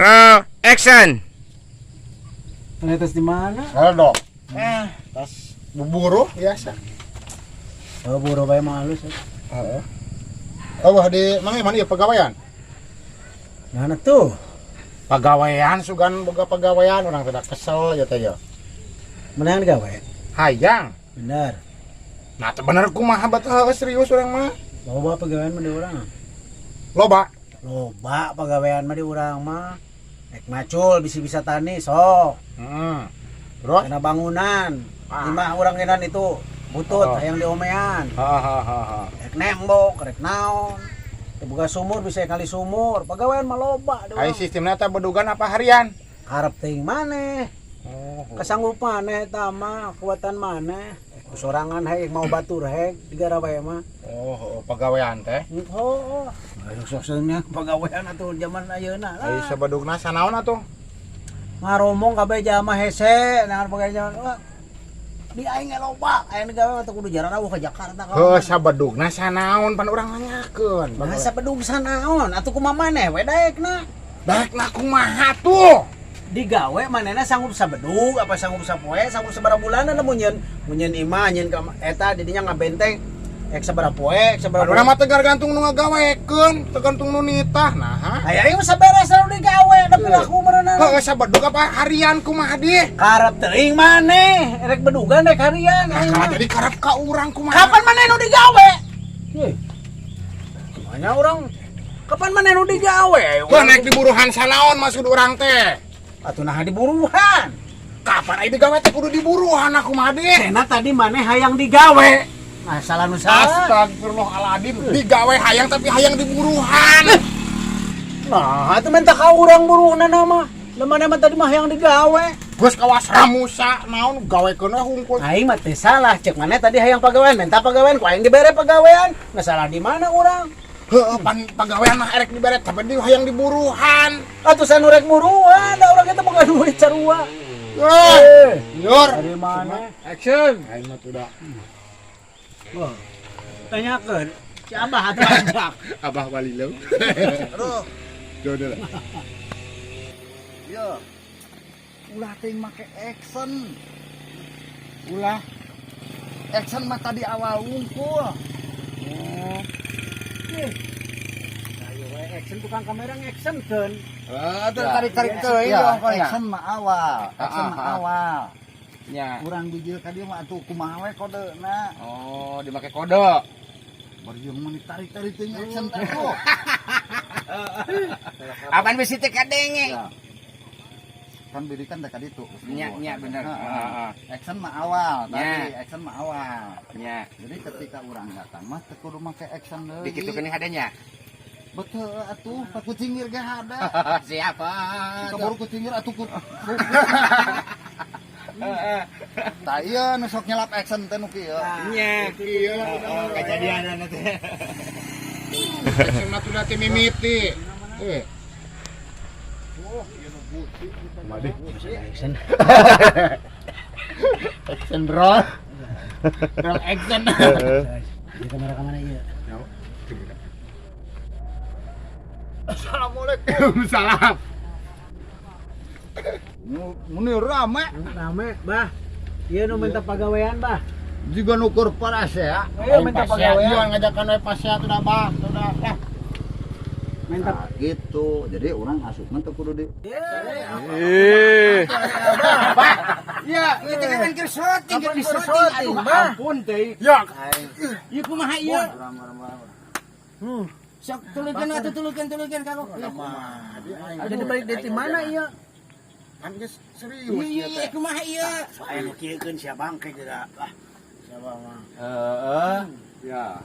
Roll, action. Ternyata di mana? Halo dok. Eh, tas buburu biasa. Oh, buru bae mah halus. Ya. Heeh. Oh, wah di mana mana ya pegawaian? Mana tuh? Pegawaian sugan boga pegawaian, urang tidak kesel ya teh ya. Menang gawe. Hayang. Bener. Nah, teu bener kumaha bat, heuh, serius urang mah. Loba pegawaian mah di urang. Loba. Loba pegawaian mah di urang mah. Rek macul bisa-bisa tani sok. Heeh. Terus? Karena bangunan. Ah. Lima urang ngenan itu butut Oh. hayang diomean. Heeh heeh heeh. Rek nembok, rek naon. Teu boga sumur bisa kali sumur. Pegawaian mah loba di Ai urang. Sistemna teh bedugan apa harian? Karep teuing maneh. Oh. Kesanggup maneh eta mah, kekuatan maneh. Sorangan hek mau batur hek digarawe mah. Oh, oh, pegawaian teh. Oh, ayo sosoknya pegawaian atuh zaman ayeuna Ai lah. Sabedugna sanaon atuh? Ngaromong kabeh jalma hese, nah pegawai zaman wah. Di aing ge loba, aya nu gawe teh kudu jarak ke Jakarta ka. Heuh, sabedugna sanaon pan urang nanyakeun. Nah, sabedug sanaon atuh kumaha maneh we daekna? Daekna kumaha tuh? Digawe manehna sanggup sabedug apa sanggup sapoe, sanggup sabaraha bulan lamun nyeun mun nyeun imah, nyeun ka eta didinya ngabenteng ek sabaraha poe, ek sabaraha. Urang mah teu tergantung nu ngagawekeun, tergantung nu nitah nah. Aya ieu saberes nu digawe da pilaku meureunna. Heuh, sabedug apa harian kumaha di? Karep teuing maneh, rek bedugan rek harian Nah, aing kalau mah. Jadi karep ka urang kumaha? Kapan maneh nu digawe? Heh. Mana urang kapan maneh nu digawe? Wah, naik di buruhan sanaon maksud urang teh? Atuh nah diburuhan. Kapan ai digawe teh kudu diburuhan aku mah di? Cenah tadi maneh hayang digawe. Nah, salah nu salah. Astagfirullahaladzim, digawe hayang tapi hayang diburuhan. Nah, itu minta ka urang buruhna mah. Lah maneh mah tadi mah hayang digawe. Geus kawas Ramusa naon gawekeun we hungkul. Aing mah teu salah, cek maneh tadi hayang pagawean, minta pagawean, ku aing dibere pagawean. Nah, salah di mana urang? Heuh, pan pagawean mah erek dibere tapi di hayang diburuhan. Atuh sanu rek buruhan, da urang kita boga duit sarua. Eh, liur. Dari mana? Action. Aing mah tuh. Wah. Tanyakeun si Abah atuh ajak. Abah Walilo. Aduh, Jodoh lah. Ya. Ulah teuing make action. Ulah. Action mah tadi awal wungkul. Oh. Ayo we action, tukang kamera action keun. Eh, tuh tarik-tarik teuing Ya, dong ya. action mah awal, action Ah, mah ah, ah. awal. Ya. Urang bijil ka dieu mah atuh kumaha we kodena. Oh, dimake kode. Bari mun ditarik-tarik teuing action teh tuh. Apaan bisi teh kadenge? Ya. Kan biri kan teh ka ditu. Nya, nya bener. Heeh. Heeh. Action mah awal tadi, Ya. action mah awal. Nya. Jadi ketika urang datang mah teu kudu make action deui. Dikitukeun hadanya. Betul atuh, pak kucingir ge hada. Siapa? Keburu kucingir atuh ku. Tah ieu nu sok nyelap action teh nu kieu. Nya. Iya, Kejadian teh. Action mah tuh teh mimiti. Eh. Madi. Action. Action roll. Roll action. Di kamera ka mana ieu? Assalamualaikum. Salam. Mun rame. Rame, Bah. Ieu nu minta pagawean, Bah. Juga nukur paras ya. Ayo minta Iya, pagawean. ngajakan we pasea tuh dah, Bah. Tuh dah. Lah. Minta Nah, gitu. Jadi urang asupna teu kudu di Eh. Ya, itu kan keur syuting, keur di syuting. Aduh, Bah. ampun teh. Ya, Ieu kumaha ieu? Hmm. Sok tuluykeun atuh, tuluykeun, tuluykeun kagok. Ada di balik dari mana ieu? Kan geus serius Iya, ieu iya, teh. kumaha ieu? Aya nu kieukeun sia bangke geura. Lah. Siapa mah. Heeh. Ya.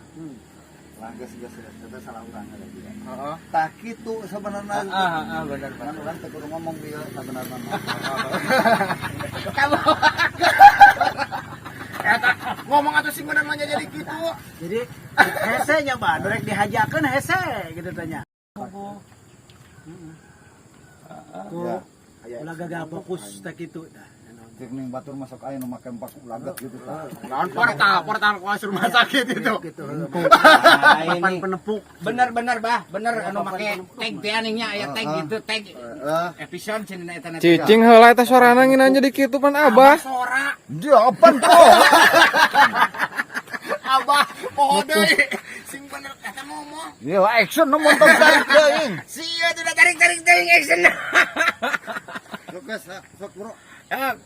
Lah, geus geus geus eta salah urang ada dia. Heeh. Tah kitu sebenarnya. Heeh, heeh, bener Kan bener. urang teu kudu ngomong dia sebenarnya mah. Kamu Eta ngomong atuh sing bener mah jadi kitu. Jadi hese nya Bah, nu rek dihajakeun hese gitu tanya. Tuh, Ya. ulah gagal fokus teh kitu dah. Cek ning batur masuk aya nu make paku laget gitu tah. Lawan portal, portal kuas rumah sakit itu. Gitu. Nah, Papan ini. penepuk. Bener-bener bah, bener anu make tag teh aningnya aya tag gitu, tag Heeh. episode cenah eta na. Cicing heula eta sorana nginan jadi kitu pan Abah. Sora. Dia apaan tuh? Abah, poho deui. Sing bener kata ngomong. Iya, action nu montong tarik deui. Sia tuh udah tarik-tarik teuing action. Sok geus, sok bro. Ya,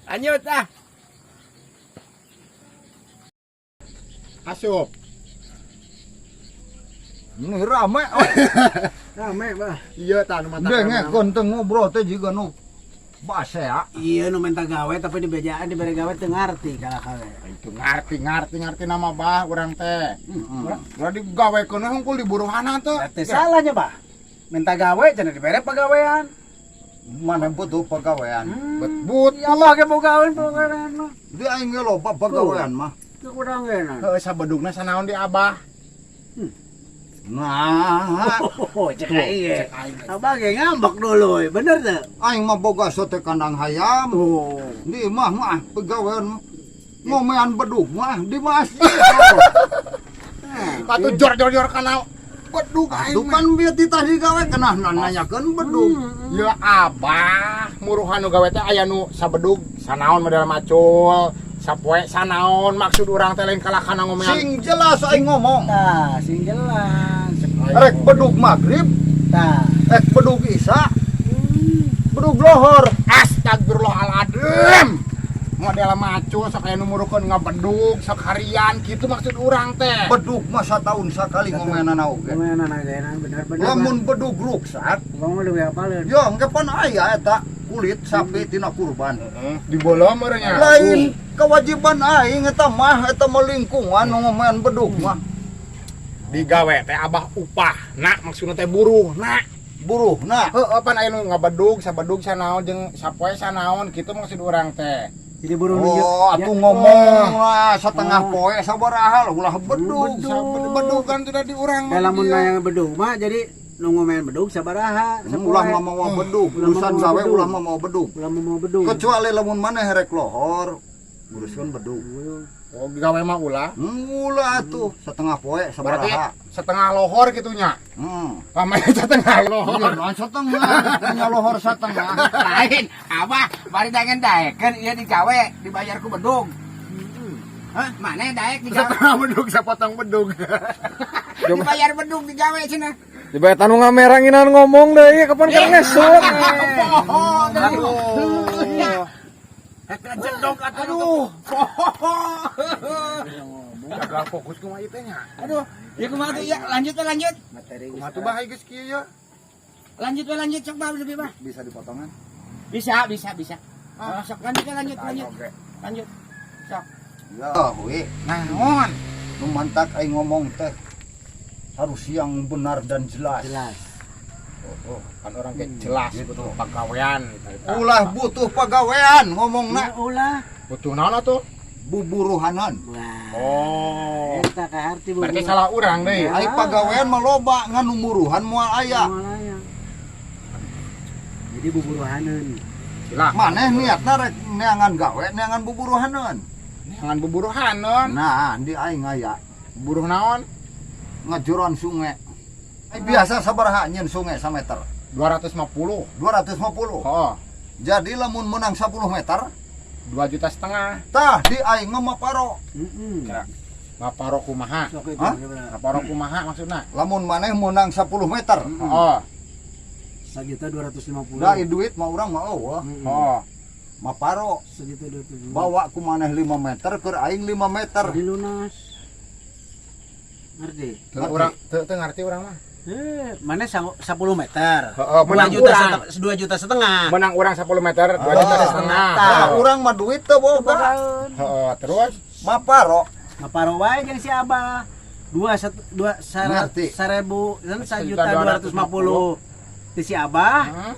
lanjut ah. Asup. Ini rame. Rame, Bah. Iya tah nu mata. Denge kon teu ngobrol teh jiga nu basea. Iya nu minta gawe tapi di bejaan dibere gawe teu ngarti kalah kawe. Itu ngarti ngarti ngarti nama bah urang teh. Urang digawekeun we hungkul di buruhana teh. Teu salahnya, Bah. Minta gawe cenah dibere pagawean. Mana butuh pagawean. But Ya Allah ge bogawean pagawean mah. Di aing ge loba pagawean mah. Teu kurang ge nah. Heuh sabedugna sanaon di Abah. Nah, Oh, cek aing ge. Abah ge ngambek dulu, bener teu? aing mah boga sote kandang hayam. Tuh. Di imah mah pagawean ngomean bedug mah di masjid. Atuh jor jor jor kana bedug aing. Atuh kan bieu titah digawe kenah nanyakeun bedug. Ya Abah, muruhan nu gawe teh aya nu sabedug sanaon model macul, sapoe sanaon maksud urang teh lain kalah kana ngomean. Sing jelas aing ngomong. Tah, sing jelas. Rek bedug maghrib, Tah. rek bedug isya, bedug lohor. Astagfirullahaladzim. Model macul sok aya nu murukeun ngabedug sok harian kitu maksud urang teh. Bedug mah satahun sakali ngomeanana oge. Ngomean ge bener-bener. Lamun bedug ruksak, Bang mah leuwih apaleun. yo engke pan aya eta kulit sapi tina kurban. Dibolom meureun nya. Lain kewajiban aing eta mah lingkungan ngomean bedug mah. Digawe teh Abah upah, nak maksudna teh buruh, nak. Buruh nah. Heeh pan aya nu ngabedug, sabedug sanaon jeung sapoe sanaon kitu maksud urang teh. Jadi buruh nu Oh, atuh ngomong lah setengah poe sabaraha ulah bedug. Bedug. Bedug kan sudah di urang. Da lamun yang bedug mah jadi nu ngomean bedug sabaraha? Ulah mamawa bedug, Ulah urusan mamawa gawe bedug. ulah mamawa bedug. Ulah mamawa bedug. Kecuali lamun maneh rek lohor, nguruskeun bedug. Oh, gawe mah ulah. Ulah atuh setengah poe Berarti sabaraha. setengah lohor gitunya. Pamanya setengah lohor. Iya, naon setengah, nya lohor setengah. Lain, Abah bari dangen daekeun ieu digawe dibayar ku bedug. Hah, mana daek digawe? Setengah bedug sapotong bedug. Dibayar bedug digawe cenah. Dibayar nu ngamerang nginan ngomong deui kapan keur ngesot. Poho Aduh. Jedog atuh. Aduh. Poho. Gagal fokus kumaha ieu teh nya. Aduh, ya kumaha tuh ya, lanjut we lanjut. Materi Kumaha tuh bah geus kieu ya. Lanjut we lanjut sok bah lebih bah. Bisa dipotongan? Bisa, bisa, bisa. Ah, sok lanjut we lanjut, lanjut. Oke. Lanjut. Sok. Ya, we. Naon? Nu mantak aing ngomong teh harus yang benar dan jelas. Jelas. Oh, kan orang kayak jelas Gitu. butuh pagawean. Ulah butuh pagawean ngomongna Ulah. Butuh naon atuh? Buburuhanan. Wah. Oh. Eta kaharti buburuhan. Berarti salah urang deui. Ya. Ai pagawean mah loba ngan nu muruhan moal aya. Moal aya. Jadi buburuhaneun. Silah. Maneh niatna rek neangan gawe, neangan buburuhaneun. Jangan buburuhaneun. Nah, di aing aya Buruh naon? Ngajuran sungai. Ai biasa sabaraha nyeun sungai sameter? 250. 250. Oh, Jadi lamun menang 10 meter, 2 juta setengah. Tah di aing mah maparo. Heeh. Maparo kumaha? Sok itu Hah? gimana? Maparo kumaha maksudna? Lamun maneh menang 10 meter, Oh, 1.250.000. da duit mah urang mah eueuh, Heeh. oh. maparo. 1.250.000. Bawa ku maneh 5 meter keur aing 5 meter. Jadi lunas. Ngerti? Teu urang teu teu ngarti urang mah. Eh, mana 10 meter. Heeh, 2 menang juta urang. 2 juta setengah. Menang urang 10 meter, 2 juta Ah. setengah. Nah, urang mah duit teu boga. Heeh, terus Maparo. Ngaparo wae jeung si Abah. Dua set, dua sara, Ngerti. seribu kan 1.250.000 ti si Abah, Heeh.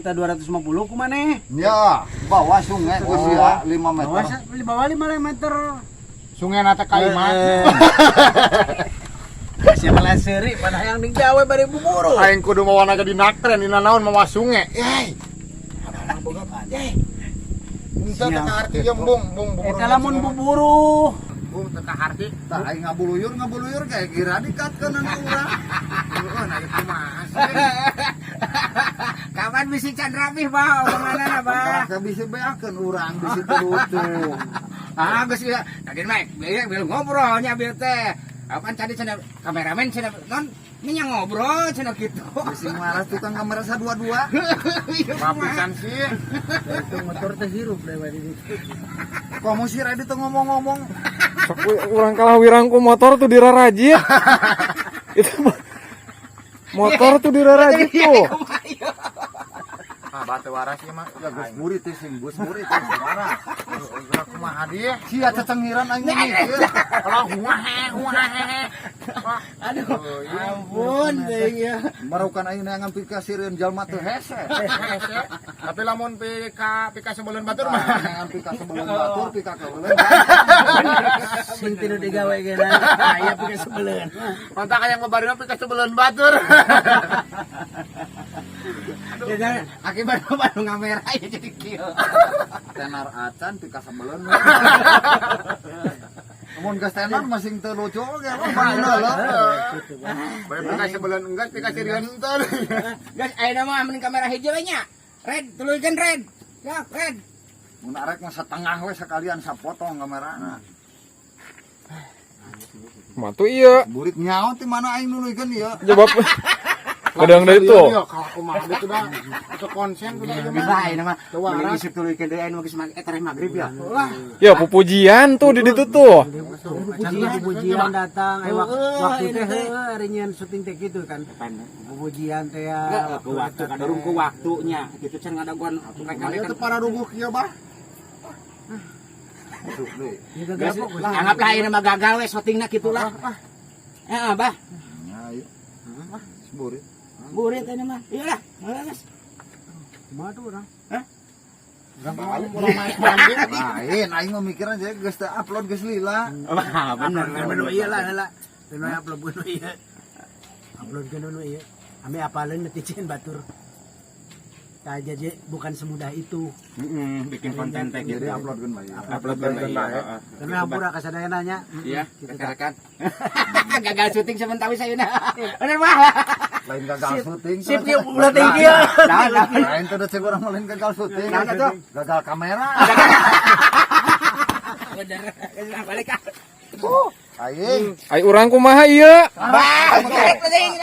1.250.000 ku maneh. Ya, bawa sungai ku sia 5 Bawa meter. bawa 5 meter. Sungai nate ka imah. Siapa lah seuri pada hayang digawe bari buburu. Aing kudu mawa naga di naktren dina naon mawa sungai. Yey. Abah mah boga yey. Henteu teu kaharti ieu, Bung, Bung buburu. Eta lamun buburu. Bung teu kaharti. Tah aing ngabuluyur ngabuluyur kayak gira dikatkeun anu urang. Heeh, nah itu mah asli. Kapan bisi can rapih, Bah, omonganana, Bah. Tah bisa beakeun urang bisi teu lucu. Ah, geus ieu. Tadi mah bieu bieu ngobrol nya bieu teh. Apaan tadi cenah kameramen cenah non nya ngobrol cenah kitu. Bisi maras tukang kamera sadua-dua. Iya, Maaf pisan sih. Itu motor teh hirup lewat ini. Komo si Redi teu ngomong-ngomong. Sok urang kalah wirang ku motor tuh dirarajit. Itu motor tuh dirarajit tuh. Ah, batu waras ieu mah. Ya geus murid teh sing geus murid teh sing waras. Geus kumaha dia? Sia cecengiran aing mikir. Kalau huahe huahe. Wah, Aduh, ampun teuing ya. Marukan aing neangan pikasireun jalma teu hese. hese. Tapi lamun pika pika sebelum batur mah. Neangan pikasebeleun batur pikakeuleun. Sing tinu digawe geuna. Aya pikasebeleun. Mantap yang babarina pika sebelum batur. Ya jangan akibat baru ngamera ya jadi kieu. Tenar acan pikasebeleun. Mun geus tenar masing teu lucu oge mah manehna lah. Bae pika sebelum enggak pika sirieun henteu. Guys, ayeuna mah mending kamera hijau we nya. Red, tuluykeun red. Ya, red. Mun arek mah setengah we sekalian sapotong kamerana. Mah tuh iya. Burit nyaho ti mana aing nuluykeun ieu. Jawab. Kadang dari itu. Iya, kalau kumaha itu dah. Itu konsen tuh dah ieu mah. Bah, ayeuna mah Teu waras. mending isuk tuluykeun deui ayeuna geus tareh magrib ya. Lah, Ya pupujian tuh di ditu tuh. Pujian, pujian datang, eh waktu teh heueuh ari nyeun syuting teh kitu kan. Pujian teh ya. Ke waktu kadurung ke waktunya gitu can ngadaguan Aya teu para ruguh kieu bah. Masuk deui. Ya gagal kok. Anggaplah ayeuna mah gagal we syutingna kitu lah. Heeh, bah. Ya ayo. Burit. Burit ayeuna mah. Ieu lah, geus. Kumaha tuh urang? Balik urang main mandi. Lain aing mah mikirna aja geus teu upload geus lila. Wah, bener. Upload nu ieu lah heula. Teu upload nu ieu. Upload ke nu ieu. Ame apaleun netizen batur. Tah jadi bukan semudah itu. Heeh, bikin konten teh Jadi gitu. uploadkeun bae. Upload kan bae. Karena hampura kasadayana nya. Iya, Gitu tah. rekan-rekan. Gagal syuting sementara ayeuna. Bener mah. Lain gagal syuting. Sip kieu ulah teh kieu. Nah, nah. Lain teh cek urang mah lain gagal syuting. Naon atuh? Gagal kamera. Bener. Geus balik ah. Aing. Ai urang kumaha ieu? Bah, balik teuing.